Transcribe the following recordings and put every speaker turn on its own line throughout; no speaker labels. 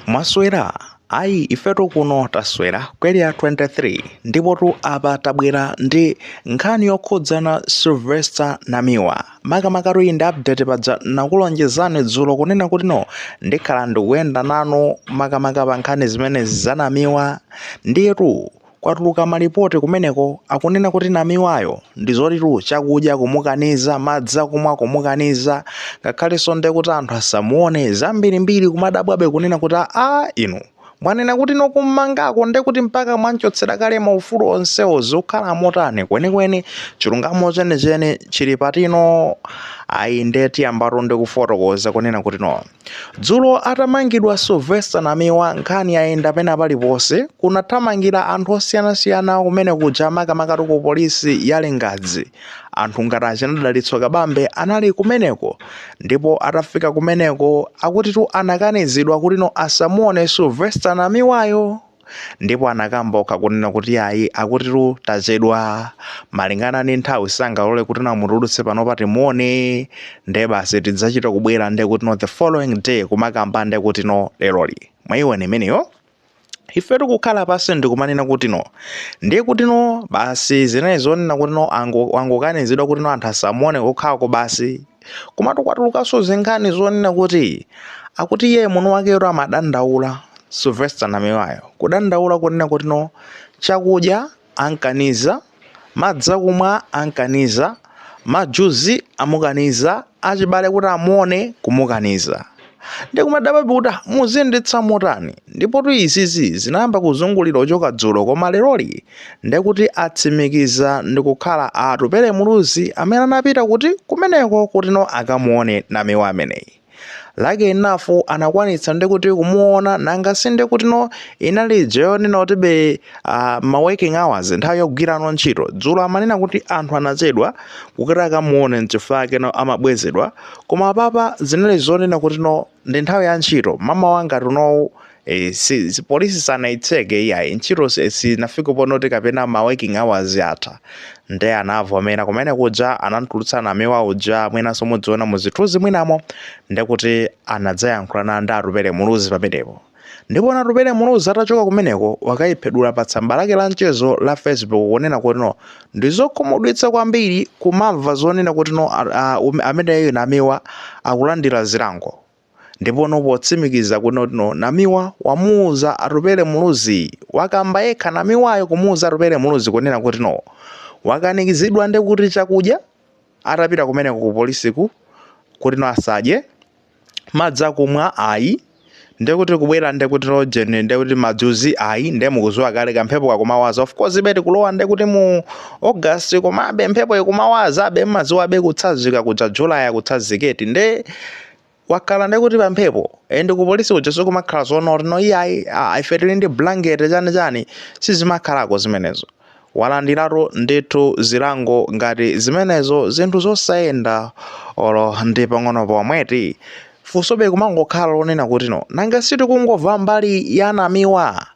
Mwaswera? Ayi, ifetu kuno taswera ku Area 23, ndipotu apa tabwera ndi nkhani yokhudzana Sylvester Namiwa. Makamakatu iyi ndi update. Paja nakulonjezani dzulo kunena kuti no, ndikhala ndikuyenda nanu makamaka pa nkhani zimenezi za Namiwa. Ndiyetu kwatuluka malipoti kumeneko, akunena kuti Namiwayo ndi zotitu chakudya kumukaniza, madzi akumwa kumukaniza, ngakhalenso nde kuti anthu asamuone, zambirimbiri. Kumadabwabe kunena kuti a inu mwanena kuti nokummangako, nde kuti mpaka mwanchotsera kale maufulu onsewo, zikukhala motani kwenikweni? Chilungamo chenicheni chili patino? Ayi, nde tiyambatu ndi kufotokoza kunena kuti no, dzulo atamangidwa Sylvester Namiwa, nkhani yayenda pena paliponse. Kunathamangira anthu osiyanasiyana kumene kuja, makamakatu ku polisi ya Lingadzi. Anthu ngati achina Dalitso Kabambe anali kumeneko, ndipo atafika kumeneko akutitu anakanizidwa kuti no, asamuone Sylvester Namiwayo. Ndipo anakamba okha kunena kuti ayi, akutitu tachedwa malingana ndi nthawi, sangalole kuti namutulutse panopa timuone, nde basi tidzachita kubwera nde kuti no, the following day, kumakamba nde kuti no, leroli. Mwayiwona imeneyo? Ife tikukhala pasi ndikumanena kuti no, ndiye kuti no, basi zinali zonena kuti no, angokanizidwa kuti no, anthu asamuone kokhako basi. Komatu kwatulukanso zinkhani zonena kuti akuti iye muno wakeyo amadandaula, Sylvester Namiwayo, kudandaula kunena kuti no, chakudya ankaniza, madzi akumwa ankaniza, majuzi amukaniza, achibale kuti amuone kumukaniza. Ndikumadabwa kuti muziyendetsa motani? Ndipotu izizi zinayamba kuzungulira ochoka dzulo, koma leroli ndekuti atsimikiza ndikukhala Atupele Muluzi amene anapita kuti kumeneko kuti no, akamuone Namiwa ameneyi. Lucky enough anakwanitsa ndikuti kumuona. Nanga si ndikuti no, inali yonena kuti be ma working hours, nthawi yogwirano ntchito. Dzulo amanena kuti anthu anachedwa kuti akamuone, nchifukwa no amabwezedwa. Koma apapa zinali zonena kuti no, ndi nthawi ya ntchito mama wanga tunowu. Si polisi sanaitseke iyayi, ntchito sinafike ponoti kapena ma working hours atha, nde anavomera kumene kuja, anatulutsa Namiwa uja. Mwinanso mudziona muzithunzi mwinamo, ndekuti anadzayankhulana ndi Atupele Muluzi pamenepo. Ndipo Atupele Muluzi atachoka kumeneko wakayiphedula pa tsamba lake la mchezo la Facebook kunena kuti no, ndizokhumudwitsa kwambiri kumamva zonena kuti no, ameneyo Namiwa akulandira zilango. Ndipo no, potsimikiza kuti no, Namiwa wamuuza Atupele Muluzi, wakamba yekha Namiwayo kumuuza Atupele Muluzi kunena kuti no, wakanikizidwa ndi kuti chakudya atapita kumeneko ku polisiku kuti no, asadye, madzi akumwa ayi, ndekuti kubwera ndekuti no jene, ndekuti majuzi ayi. Nde mukuziwa kale kamphepo kakumawaza. Of course ibe tikulowa ndekuti mu August, komabe mphepo ikumawaza abe, mmaziwa abe kutsazika kuja July akutsaziketi. Nde wakhala ndekuti pamphepo and ku polisi kuja sikumakhala zoona kuti no, iyayi, ife tili ndi blanket, chani chani, sizimakhalako zimenezo. Walandiratu ndithu zilango ngati zimenezo, zinthu zosayenda olo ndi pang'ono pomweti. Funsobe kumangokhala lonena kuti no, nanga sitikungomva mbali ya Namiwa,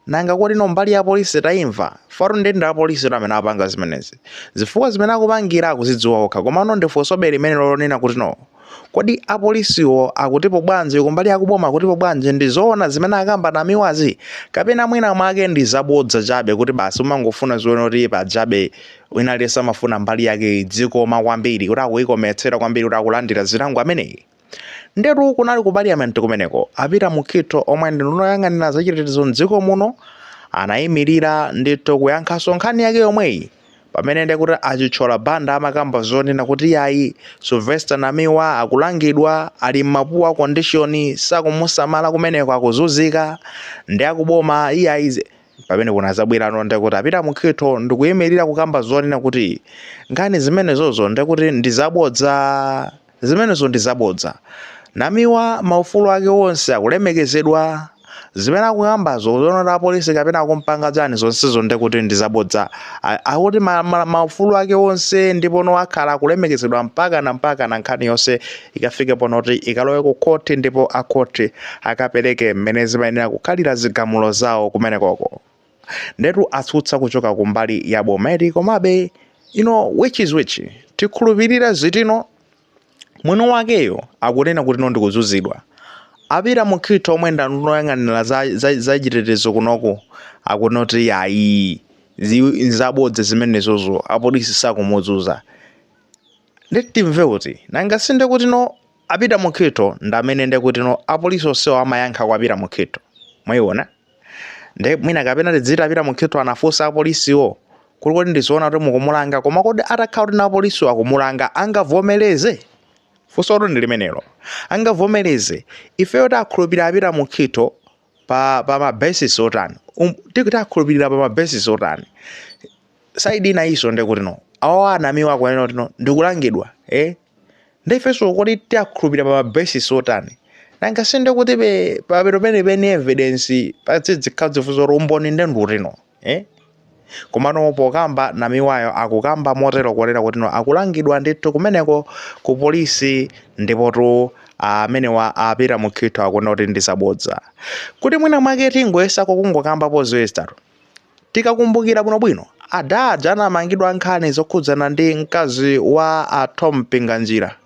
nanga kuti no, mbali ya polisi tayimva? Fatu ndi apolisi amene apanga zimenezi, zifukwa zimene akupangira akuzidziwa okha. Komano ndi funsobe limene lonena kuti no, kodi apolisiwo akutipo bwanji? Kumbali akuboma akutipo bwanji? Ndi zoona zimene akamba Namiwazi, kapena mwina mwake ndi zabodza chabe, kuti basi umangofuna zione kuti pajabe wina aliyense amafuna mbali yake idzikoma kwambiri, kuti akuikometsera kwambiri kuti akulandira zilango ameneyi? Ndetu kunali ku parliament kumeneko, a Peter Mukhito omwe ndi nduna yoyang'anira zachitetezo mdziko muno anayimirira ndithu kuyankhanso nkhani yake yomweyi, pamene ndekuti achithyola Banda amakamba zonena kuti yayi, Sylvester Namiwa akulangidwa, ali m'ma poor condition, sakumusamala kumeneko, akuzunzika ndi akuboma iyayi. Pamene kunazabwerano ndekuti a Peter Mukhito ndikuyimirira kukamba zonena kuti nkhani zimenezozo ndekuti ndi zabodza, zimenezo ndi zabodza, Namiwa maufulu ake onse akulemekezedwa, zimene akukambazo zonena apolisi kapena akumpanga chani, zonsezo ndekuti ndi zabodza. Akuti maufulu ake onse ndipo akhala akulemekezedwa mpaka na mpaka na nkhani yonse ikafike ponoti ikalowe ku khoti, ndipo akhoti akapereke mmene zimayenera kukhalira zigamulo zawo kumenekoko. Ndetu atsutsa kuchoka kumbali ya bomeri. Komabe ino, which is which? Tikhulupirira zitino? Mwini wakeyo akunena kuti no, ndikuzunzidwa. A Peter Mukhito omwe ndi anduna oyang'anira za chitetezo kunoko akunoti ayi, nzabodza zimenezozo, apolisi sakumudzuza. Nditimve kuti nanga sinde kuti no a Peter Mukhito ndi amene nde kuti no apolisi onsewo amayankha kwa Peter Mukhito, mwayiona? Nde mwina kapena tidziti a Peter Mukhito anafunsa apolisiwo kuti kodi ndizoona kuti mukumulanga? Koma kodi atakhala kuti na apolisiwo akumulanga angavomereze? Funso ndi limenelo, angavomereze? Ifeyo takhulupirira a Peter Mukhito pa ma basis otani? Takhulupirira pa ma basis otani? Side ina iso nde kuti no awawa anamiwa akunena kuti no ndikulangidwa, eh? Ndi ifenso kodi tiyakhulupirira pa ma basis otani? Nanga sinde kuti pe papero penipeni evidence padzidzikhala zifunso kuti umboni nde ndutino, eh? Komano pokamba Namiwayo akukamba motero kunena kuti no akulangidwa ndithu kumeneko ku polisi, ndipotu amenewa a Peter Mukhito akunena kuti ndizabodza. Kuti mwina mwake tingoyesako kungokambapo ziwiri zitatu, tikakumbukira bwinobwino adaja anamangidwa nkhani zokhudzana ndi mkazi wa a Tom Mpinganjira,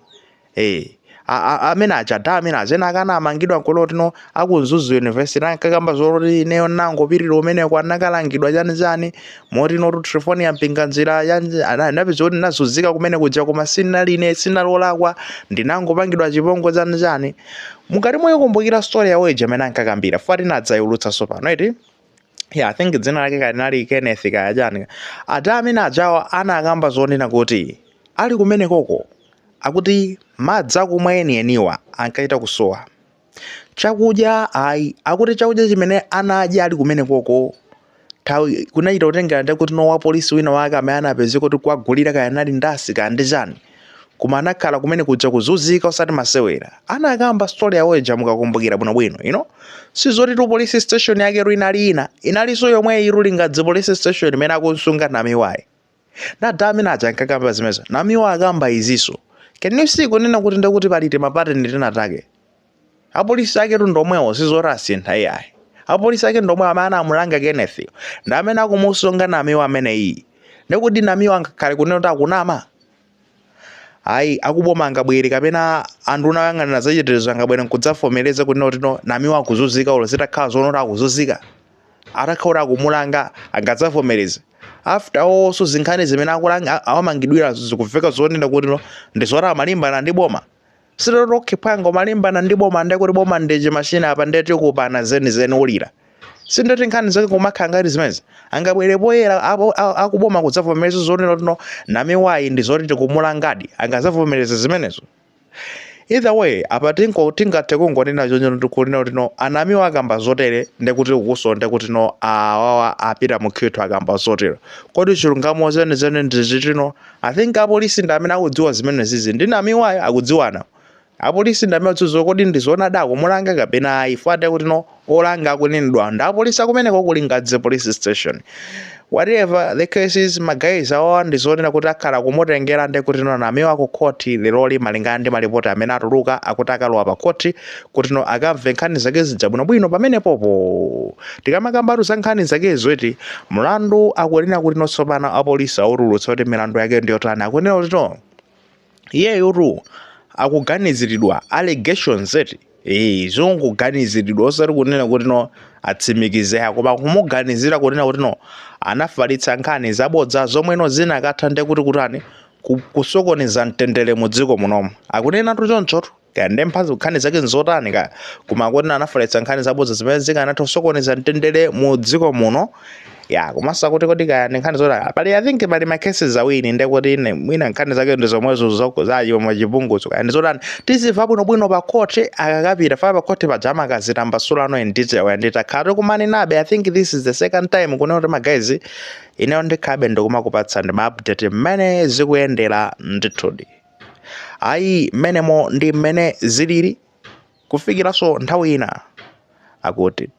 amene aja da amene aja ena akana amangidwa nkulotino aku Mzuzu University, ankakamba zoti ineyo nangopitirira umeneko anakalangidwa chani chani, moti notu Trifonia Mpinganjira anapeza kuti ndinazunzika kumene kuja, koma sinali ine, sinalolakwa, ndinangopangidwa chipongwe chani chani. Mukati moyikumbukira story yawo ija amene ankakambira fuati inadzayulutsa pano iti. Yeah, I think dzina lake kalinali Kenneth kaya chani. Ada amene ajawa anakamba zonena kuti ali kumene koko akuti madzi akumwa enieniwa ankaita kusowa, chakudya ayi, akuti chakudya chimene anadya ali kumene koko nthawi kunachita kutengera ndi kuti no wa polisi wina wake amene anapezeka kuti kwagulira kaya anali ndasi kaya ndi chani, koma anakhala kumene kuja kuzunzika osati masewera. Anakamba story yawo ija mukakumbukira bwinobwino. Sizoti tu police station yake tu inali ina, inalinso yomwe iru Lingadzi Police Station imene akusunga Namiwayi. Nada amene aja ankakamba zimenezo, Namiwa akamba iziso. Can you see kunena kuti ndekuti pali tima pattern tinatake? Apolisi ake tu ndomwewo, sizoti asintha iyayi. Apolisi ake ndomwe amene anamulanga Kenneth ndi amene akumusunga Namiwa amene iyi. Ndekuti Namiwa angakhale kunena kuti akunama? Ayi, akuboma angabwere kapena anthu unayang'anira zachitetezo angabwere nkudzavomereza kunena kuti no, Namiwa akuzunzika, olo zitakhala zoona kuti akuzunzika, atakhala kuti akumulanga angadzavomereze? After all, so zinkhani zimene akulanga awamangidwira zikuveka zonena kuti no ndi zoti amalimbana ndi boma. Sitoti phwanga umalimbana ndi boma, ndekuti boma ndi chimashini apa, ndeti kupana zenizeni ulira. Sindoti nkhani zake kumakhala ngati zimenezi angabwere poyera akuboma kudzavomereza zonena kuti no, Namiwayi ndi zoti tikumulangadi, angadzavomereza zimenezo? Either way, apa tingathe kungonena choncho kunena kuti no, anamiwa akamba zotere, ndekuti ukuso ndekuti no awawa a Peter Mukhito akamba zotero. Kodi chilungamo zenizeni ndi zitino? I think apolisi ndi amene akudziwa zimene zizi, ndi Namiwayo akudziwana. Apolisi ndi amene akudziwa kodi ndi zoona da kumulanga kapena ayi, fate kuti no olanga akunenedwa ndi apolisi akumeneko ku Lingadzi Police Station. Whatever the case is, ma guys awawa ndi zonena kuti akhala kumutengera ndi kuti no Namiwa ku khoti leroli, malingana ndi malipoti amene atuluka akuti akalowa pa khoti kuti no akamve nkhani zake zija bwinobwino. Pamenepopo tikamakambatu za nkhani zakezo iti, mlandu akunena kuti no tsopano apolisi autulutsa kuti milandu yake ndiyotani. Akunena kuti no iyeyotu akuganiziridwa, allegations eti, zongoganiziridwa, osati kunena kuti no atsimikize, koma kumuganizira kunena kuti no anafalitsa nkhani zabodza zomweno zinakatha ndi kuti kutani kusokoneza mtendere mu dziko munomu. Akunena tu chonchotu, kaya ndi mphatso nkhani zake nzotani kaya, koma akuti anafalitsa nkhani zabodza zimene zikanatha kusokoneza mtendere mu dziko muno. Ya, komanso akuti kodi kaya ndi nkhani zotani, pali, I think pali ma cases awiri, ndekuti ine mwina nkhani zake ndi zomwezo zachimwe chipungutso kaya ndi zotani. Tizimva bwinobwino pa khoti akakapita fa pa khoti paja amakazitambasula in detail. And takhala tikumanenabe, I think this is the second time kunena kuti ma guys, ineyo ndikhabe ndikumakupatsa ndi ma update mmene zikuyendera ndithudi. Ayi, mmenemo ndi mmene zilili kufikiranso nthawi ina akuti.